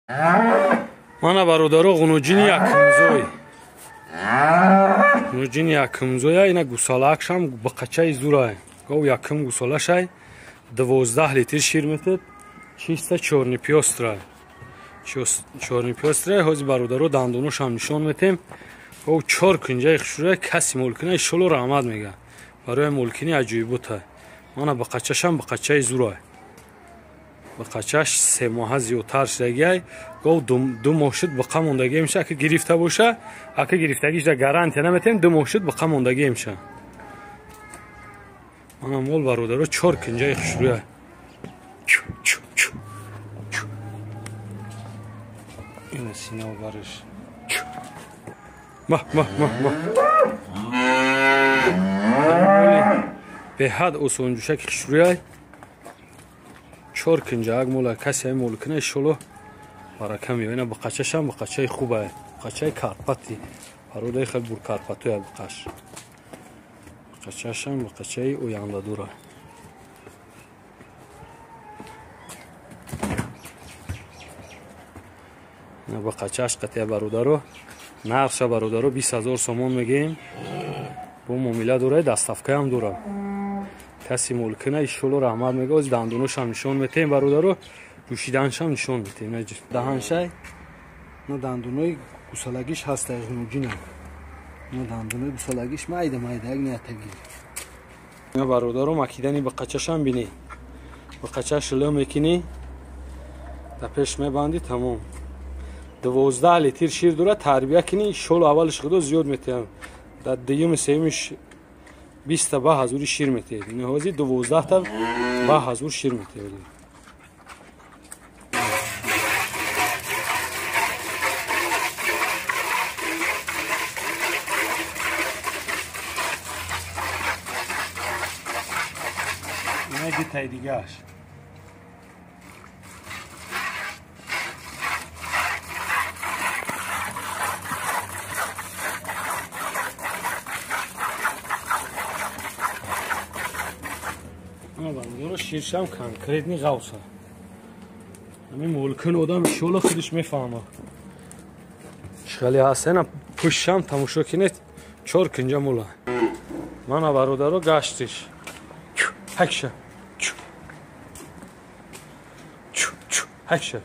Мана бародаро ғунуҷини якумзой. Ғунуҷини якумзоя ина гусалаакшам бақачаи зурай. Гов якум гусалашай 12 литр шир метед. Чиста чорни пёстрай. Чорни пёстрай ҳози бародаро дандоношам нишон метем. Гов чор кунҷаи хушрӯя каси молкина шоло раҳмат мега. Барои молкини аҷоиботай. Мана бақачашам бақачаи зурай. Бақачаш 3 моҳа зиёдтар шудагиай. Гов 2 моҳ шуд бақа мондагӣ меша. Ака гирифта боша, ака гирифтагиша гарантия наметем, 2 моҳ шуд бақа мондагӣ меша. Мана мол бародаро чор кунҷаи хушрӯя. Ина синав бариш. Ма ма ма ма. Беҳад осонҷӯшаки хушрӯяй. Чор кунҷаак мола касе мол кина иншолло барака меёбад. Ина бақачашам бақачаи хубае. Бақачаи карпати. Пародаи хел буркарпатоя бақаш. Бақачашам бақачаи ояндадура. Ина бақачаш қатия бародаро. Нархша бародаро 20 000 сомон мегӯем. Бо муомила дора, доставкаам дора. Каси молкина иншолло раҳмат мега. Оз дандоношам нишон метем бародаро, ҷӯшиданшам нишон метем. Даҳаншай на дандонои гусалагиш ҳастай ғунуҷина. На дандонои гусалагиш майда майда як ниятаги. На бародаро макидани бақачашам бинӣ. Бақачаш ло мекунӣ, да пеш мебандӣ, тамом. 12 литр шир дора, тарбия кунӣ, иншолло аввалиш худо зиёд метиҳам. Дар дуюми сеюмиш 20 та ба ҳазури шир метиҳед. Ин ҳозир 12 та ба ҳазур шир метиҳед. Ина дитаи дигааш. Бародаро ширшам конкретни ғавса. Ҳамин молкин одам иншолло худаш мефаҳма. Хеле ҳаст. Ина пӯшшам тамошо кунед, чор кунҷа мола. Мана бародаро гаштиш. Ҳакша. Ҳакша.